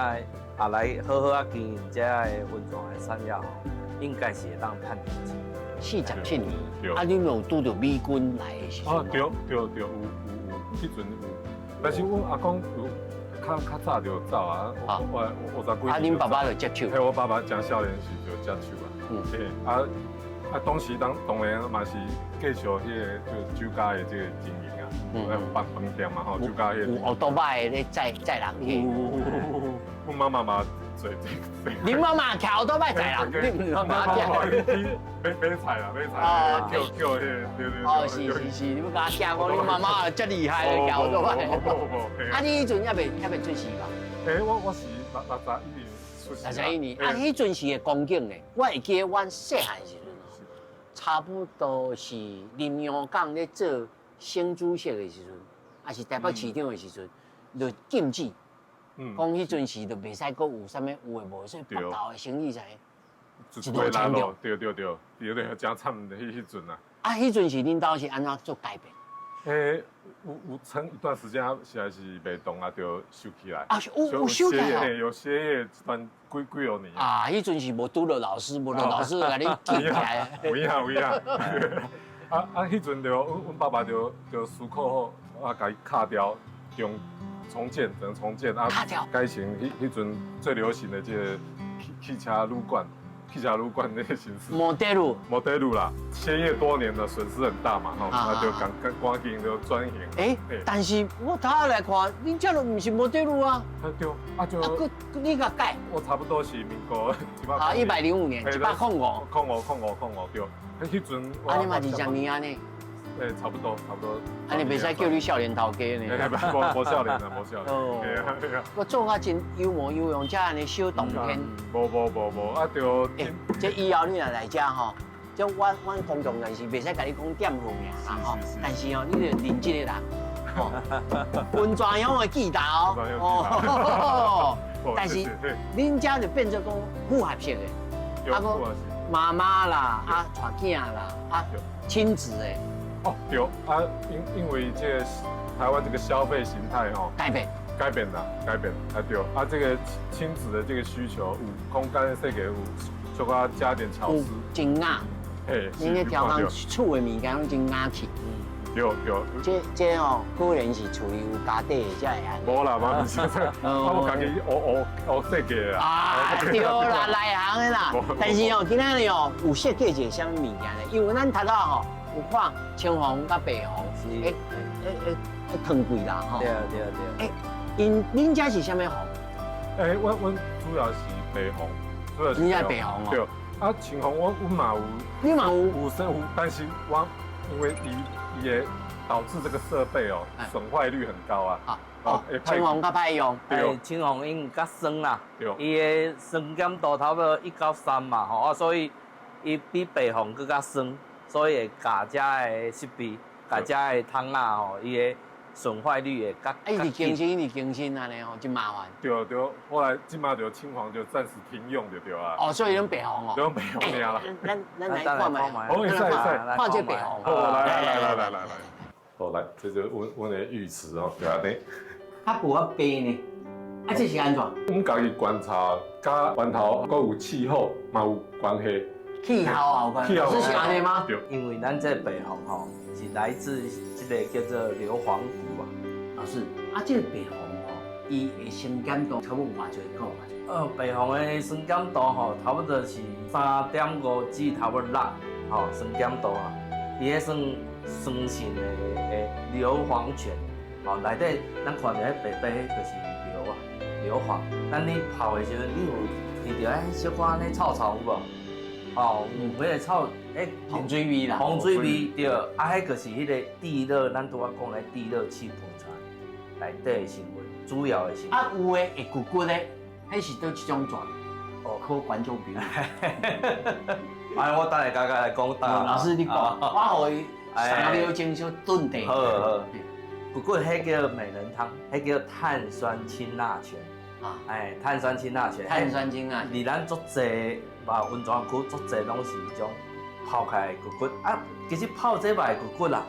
啊來好好啊經營這个溫泉的產業吼，應該是會當趁著錢。47年，啊，恁有拄著美軍來的時陣？哦，對對對，有有有，彼陣有，但是阮阿公有較較早就走啊，我五十幾。啊，恁爸爸就接手？嘿，我爸爸誠少年時就接手啊。嗯。嘿，啊啊，當時當當然嘛是繼續彼个就酒家的這個經營啊，有辦飯店嘛吼，酒家彼個。有歐多擺咧載載人去。阮媽媽嘛做這個。恁媽媽騎歐多擺載人，你毋媽媽買買菜啦，買菜。叫叫彼個，對對對。哦，是是是，你欲共我驚講恁媽媽遮厲害，騎歐多擺。啊，你彼陣猶未出世吧？欸，我是61年出世。61年，啊，彼陣時的光景咧，我會記得阮細漢時陣哦，差不多是林洋港咧做省主席的時陣，抑是台北市長的時陣，就禁止，講彼陣時就袂使閣有啥物有的無的，所以北投的生意才一落千丈。對對對，對對，誠慘的彼彼陣啊。啊，彼陣時恁兜是按怎做改變？欸，有撐一段時間，實在是袂動啊，就收起來。啊，有收起來。有歇業一段幾幾多年。啊，彼陣是無拄著老師，無著老師共你禁起來。有影有影。啊啊，彼陣就阮爸爸就思考好，啊，共伊敲掉，重建，整重建啊，改成彼彼陣最流行的這个汽車旅館。汽車旅館那個形式，摩德魯，摩德魯啦，歇業多年了，損失很大嘛，吼，那就趕趕趕緊就轉型。欸，但是我頭仔來看，恁這都毋是摩德魯啊。對，啊就，啊，閣你共改？我差不多是民國啊，105年，105。空五空五空五對，彼陣。啊，你嘛20年按呢？欸，差不多，差不多。按呢袂使叫你少年頭家呢。無無少年啦，無少年。哦。我做啊真有模有樣，才按呢小冬天。無無無無，啊對。欸，這以後你若來遮吼，這阮公眾人士袂使共你講店號名啦吼，但是哦，你著認這個人，吼，溫泉鄉的記得哦。哦。但是恁遮就變做講複合式的，啊，閣媽媽啦，啊，帶囝啦，啊，親子的。哦，對啊，因為這個台灣這個消費形態吼改變，改變啦，改變啊對，啊這個親子的這個需求有空間設計有，小可加點巧思，真雅，嘿，恁咧調工厝的物件攏真雅氣，對對，這哦，果然是厝裡有家底的才會按呢。無啦，無是，我家己學學學設計啦。啊，對啦，內行的啦。但是哦，今仔日哦，有設計一個啥物物件咧？因為咱頭拄吼有看青紅佮白紅，是，欸欸欸，糖貴啦吼。對對對。欸，𪜶恁遮是啥物紅？欸，阮主要是白紅，主要是。你遮白紅哦。對，啊，青紅我嘛有。你嘛有？有生有，但是我因為伊會導致這個設備哦損壞率很高啊。啊，哦，青紅較歹用。對，青紅因較酸啦，伊的酸鹼度差不多1到3嘛，吼啊，所以伊比白紅閣較酸，所以會共遮的設備、共遮的桶仔吼，伊的損壞率會較。一直更新，一直更新按呢吼，真麻煩。對對，後來這馬就青黃就暫時停用就對啊。哦，所以攏白紅哦。攏白紅爾啦。咱來看覓。好，會使會使。看這白紅。好，來來來來來來。好，來，這就阮阮的浴池哦，就按呢。較無遐白呢，啊，這是按怎？阮家己觀察，佮源頭閣有氣候嘛有關係。氣候也有關係，是是按呢嗎？對。因為咱這白紅吼，是來自這個叫做硫磺谷啊。老師，啊，這個白紅吼，伊的酸鹼度差不多偌濟到偌濟？白磺的酸鹼度吼，差不多是3.5至差不多6，吼，酸鹼度啊，伊彼算酸性的硫磺泉，吼，內底咱看著彼白白，彼就是硫啊，硫磺。咱咧泡的時陣，你有聞著彼小可按呢臭臭有無？吼，有彼个臭，彼磺水味啦，磺水味對，啊，彼就是彼个地熱，咱拄仔講的地熱氣噴出來內底的成分，主要的成分。啊，有的會骨骨的，彼是佗一種泉？哦，考觀眾朋友。哎，我等下加加來講。老師你講，我予伊3秒鐘小頓地。好好。骨骨彼叫美人湯，彼叫碳酸氫鈉泉。啊，哎，碳酸氫鈉泉。碳酸氫鈉。離咱足濟，嘛溫泉區足濟攏是彼種泡起來骨骨啊。其實泡這嘛會骨骨啦，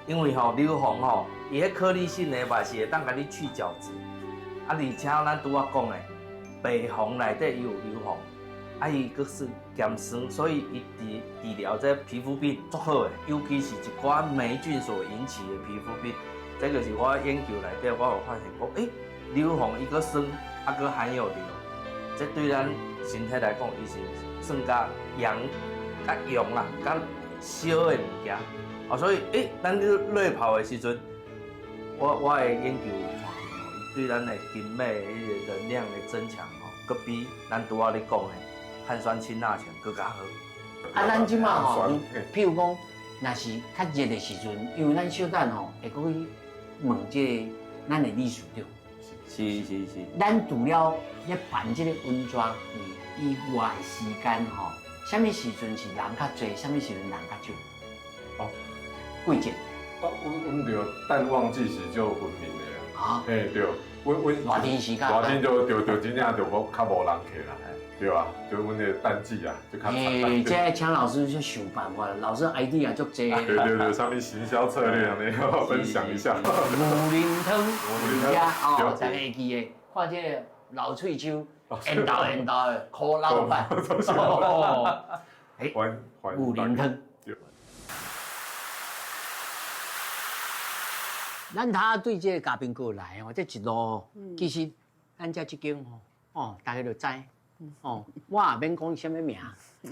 因為吼硫磺吼，伊彼顆粒性的嘛是會當共你去角質。啊，而且咱拄仔講的，白磺內底伊有硫磺，啊，伊閣是鹹酸，所以伊治療這皮膚病足好的，尤其是一寡霉菌所引起的皮膚病。這個是我研究內底，我有發現講，欸，硫磺伊閣酸，啊閣含有硫，這對咱身體來講，伊是算較陽、較陽啦，較燒的物件。哦，所以，欸，咱咧熱泡的時陣，我的研究有看到，伊對咱的筋脈彼个能量的增強吼，閣比咱拄仔咧講的碳酸氫鈉泉閣較好。啊，咱這馬吼，譬如講，若是較熱的時陣，因為咱小等吼會閣去問這个咱的理事長。是是是。咱除了咧辦這个溫泉以外的時間吼，啥物時陣是人較濟，啥物時陣人較少？哦，季節。啊，阮著淡旺季時就分明的啊。嘿，對，阮熱天時間。熱天就真正就無較無人客啦，對啊，就阮的淡季啊，就較慘。欸，這請老師去想辦法，老師 idea 足濟。對對對，啥物行銷策略，你要分享一下。牛奶湯，牛奶湯，哦，大家會記得，看這个老喙鬚，緣投緣投的苦老闆。哦，欸，牛奶湯。咱頭對這个嘉賓過來哦，這一路其實咱這這間吼，哦，大家就知，哦，我也免講啥物名，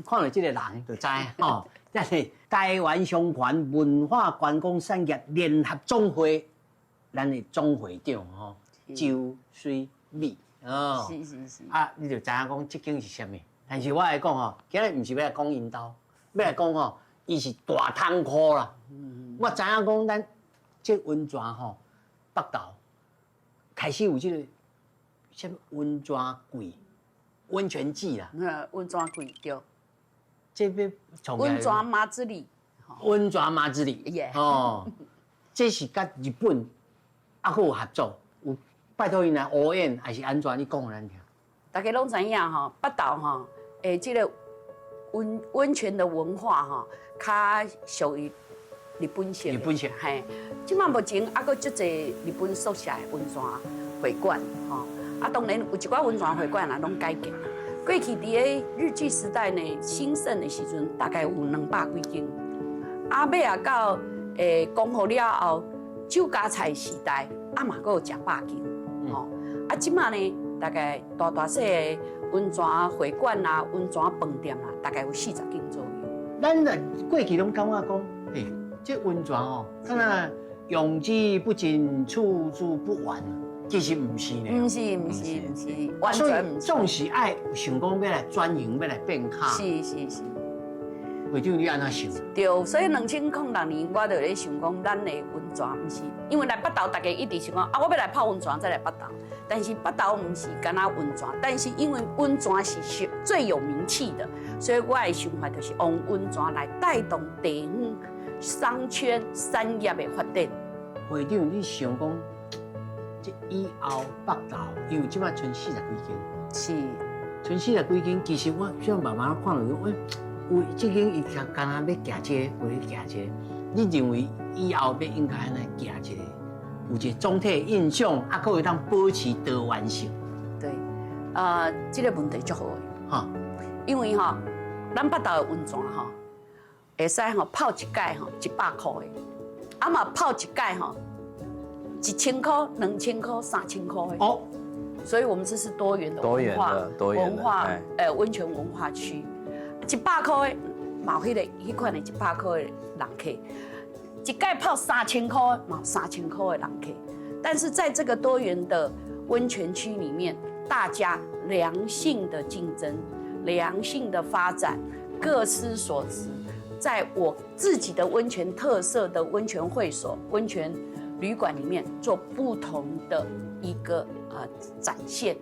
看到這个人就知，哦，這是台灣商圈文化觀光產業聯合總會，咱的總會長吼，周水美，哦，是是是，啊，你就知影講這間是啥物，但是我來講吼，今日毋是欲來講𪜶兜，欲來講吼，伊是大仓庫啦，我知影講咱。這溫泉吼，北投開始有這个啥物溫泉季、溫泉季啦。溫泉季對。這欲創溫泉馬之里。溫泉馬之里。哦，這是佮日本猶閣有合作，有拜託𪜶來烏演，還是按怎？你講予咱聽。大家攏知影吼，北投吼，欸，這个溫泉的文化吼，較屬於。日本式，日本式，嘿，這馬目前猶閣足濟日本宿舍的溫泉會館，吼，啊，當然有一寡溫泉會館啊，攏改建啦。過去佇个日據時代呢，興盛的時陣，大概有200幾間。啊，尾仔到光復了後，酒家菜時代，啊嘛閣有100間，吼。啊，這馬呢，大概大大細的溫泉會館啊、溫泉飯店啦，大概有40間左右。咱過去攏感覺講，欸，這溫泉哦，敢若用之不盡，取之不完，其實毋是呢。毋是毋是毋是，完全毋是。總是愛想講欲來轉型，欲來變較。是是是。會長，你按怎想？對，所以2006年我就咧想講，咱的溫泉毋是，因為來北投，大家一直想講啊，我欲來泡溫泉再來北投。但是北投毋是干焦溫泉，但是因為溫泉是最有名氣的，所以我的想法就是用溫泉來帶動地方商圈產業的發展。會長，你想講，這以後北投，因為這擺賰40幾間，是，賰40幾間，其實我雖然慢慢看落去，喂，有這間伊敢若欲行這个，或者行這个，你認為以後欲應該按怎行這个？有一个總體印象，啊，閣會當保持多元性。對，這个問題足好的，哈，因為吼，咱北投的溫泉吼。會使吼泡一擺吼100箍的，啊嘛泡一擺吼1000箍、2000箍、3000箍的。哦，所以我們這是多元的文化，文化，溫泉文化區，100箍的，嘛有彼款的100箍的人客，一擺泡3000箍，嘛有3000箍的人客。但是在這個多元的溫泉區裡面，大家良性的競爭，良性的發展，各司所職，在我自己的溫泉特色的溫泉會所、溫泉旅館裡面做不同的一個展現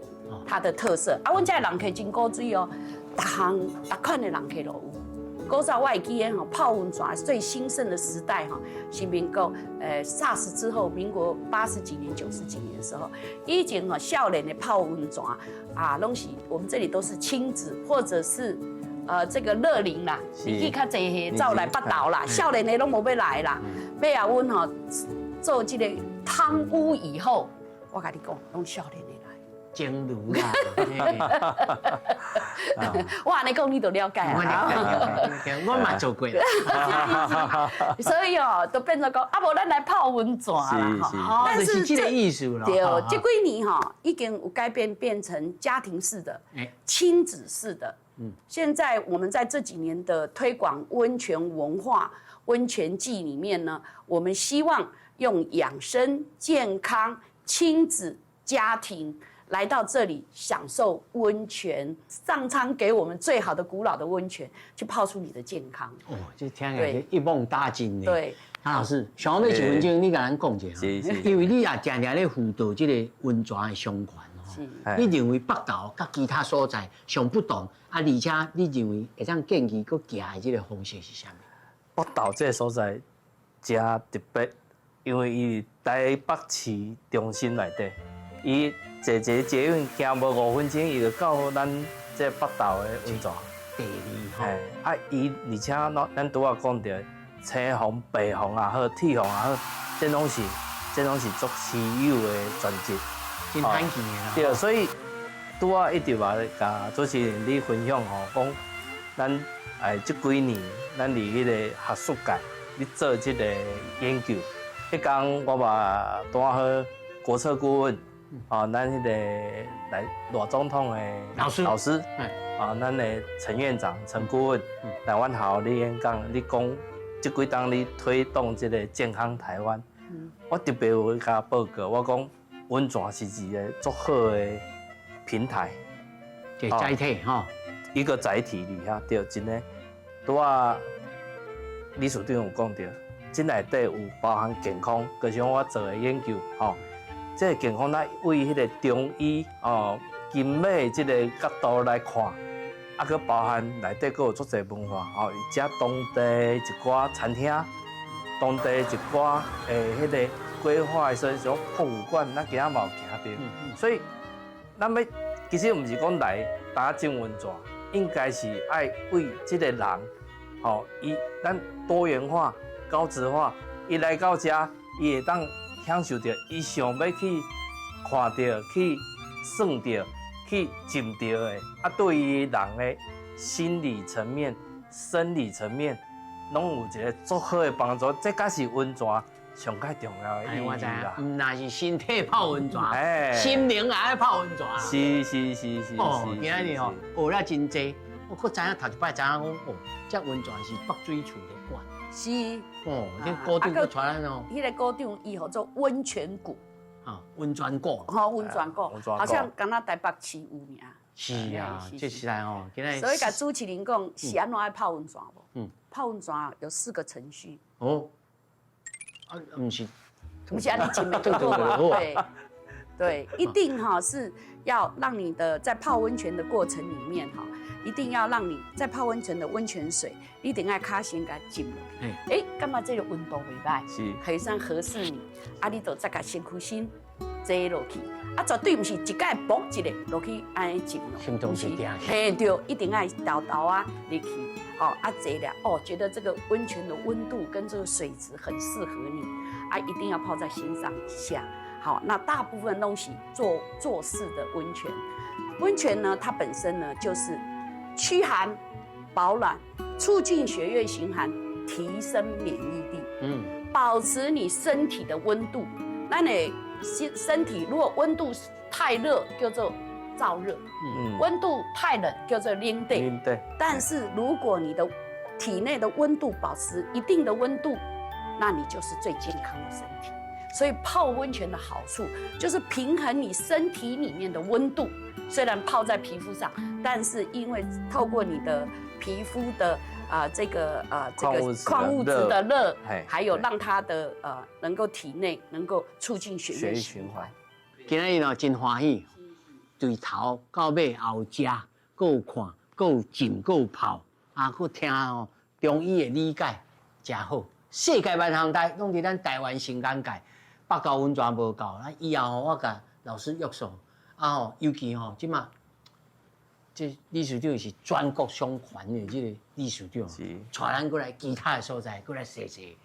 它的特色。啊，阮遮的人客真古錐哦，逐項逐款的人客攏有。古早我會記得吼，泡溫泉最興盛的時代吼，是民國SARS 之後，民國80幾年、90幾年的時候，以前吼少年的泡溫泉啊，攏是我們這裡都是親子或者是這個樂齡啦，年紀較濟歲走來北投啦，少年的攏無欲來啦。尾仔阮吼做這個湯屋以後，我共你講，攏少年的來。蒸爐啦，我按呢講你就了解啊。我嘛做過啦，所以哦，就變做講，啊無咱來泡溫泉啦。但是這個意思啦。對，這幾年吼已經有改變，變成家庭式的、親子式的。現在我們在這幾年的推廣溫泉文化、溫泉季裡面呢，我們希望用養生、健康、親子、家庭。來到這裡享受溫泉，上蒼給我們最好的古老的溫泉，去泡出你的健康。哦，這聽起來一網打盡呢。對，潘老師，上尾一分鐘你共咱講一下，因為你也常常咧輔導這個溫泉的相關吼。你認為北投佮其他所在上不同，啊，而且你認為會當建議閣行的這個方式是啥物？北投這個所在誠特別，因為伊台北市中心內底，伊坐一個捷運行無5分鐘，伊就到咱這北投的溫泉。地理吼，啊，伊而且咱拄仔講著青紅、白紅也好，鐵紅也好，這攏是足稀有的泉質，真罕見的啦。對，所以拄仔一直嘛共主持人你分享吼，講咱這幾年咱佇彼個學術界咧做這個研究，彼工我嘛拄仔好國策顧問。哦，咱彼個來賴總統的老師，老師，啊，咱的陳院長、陳顧問來阮學校咧演講，咧講這幾冬咧推動這個健康台灣。我特別有共報告，我講溫泉是一個足好的平台，一個載體吼，一個載體裡遐，對，真的。拄仔理事長有講著，這內底有包含健康，就像我做的研究，吼。這個健康，咱為彼個中醫哦，經脈這個角度來看，啊，閣包含內底閣有足濟文化哦，遮當地一寡餐廳，當地一寡彼個規劃的，所以像博物館，咱今仔嘛有行著。所以，咱欲其實毋是講來焦浸溫泉，應該是愛為這個人，吼，伊咱多元化、高質化，伊來到遮，伊會當享受著伊想欲去看著、去耍著、去浸著的，啊，對伊人的心理層面、生理層面，攏有一個足好的幫助。這才是溫泉上蓋重要的意義啦。毋但是身體泡溫泉，心靈也愛泡溫泉。是是是是。哦，今仔日吼學了真濟，我閣知影頭一擺知影講哦，這溫泉是北水厝咧管。是。哦，這股長閣帶咱哦。彼個股長伊號做溫泉谷。啊，溫泉谷。吼，溫泉谷，好像敢若台北市有爾。是啊，這實在吼，今仔。所以共主持人講，是按怎愛泡溫泉無？泡溫泉有四個程序。哦。啊，毋是。毋是按呢浸的就對。對，一定哈是要讓你的在泡溫泉的過程裡面哈，一定要讓你在泡溫泉的溫泉水，你一定愛跤先共浸落去。哎，感覺這個溫度袂䆀，是，會使合適你，啊，你就再共身軀先坐落去，啊，絕對毋是一擺噗一下落去按呢浸咯，心臟是定。嘿，對，一定愛沓沓仔入去，哦，啊坐了，哦，覺得這個溫泉的溫度跟這個水質很適合你，啊，一定要泡在心上下。好，那大部分東西做坐式的溫泉，溫泉呢，它本身呢就是驅寒、保暖、促進血液循環、提升免疫力，保持你身體的溫度，咱的身體如果溫度太熱，叫做燥熱；溫度太冷，叫做冷底。對。但是如果你的體內的溫度保持一定的溫度，那你就是最健康的身體。所以泡溫泉的好處就是平衡你身體裡面的溫度。雖然泡在皮膚上，但是因為透過你的皮膚的這個礦物質的熱，還有讓它的能夠體內能夠促進血液循環。今日呢真歡喜，對頭到尾後食，閣有看，閣有浸，閣有泡，啊，閣聽吼中醫的理解，誠好。世界萬項代攏佇咱台灣新眼界，北投溫泉無夠，咱以後吼我共老師約束，啊吼，尤其吼這馬，這理事長是全國相傳的這個理事長，帶咱過來其他的所在，過來踅踅。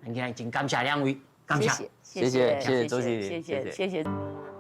今日真感謝兩位，感謝，謝謝，謝謝主持人，謝謝，謝謝。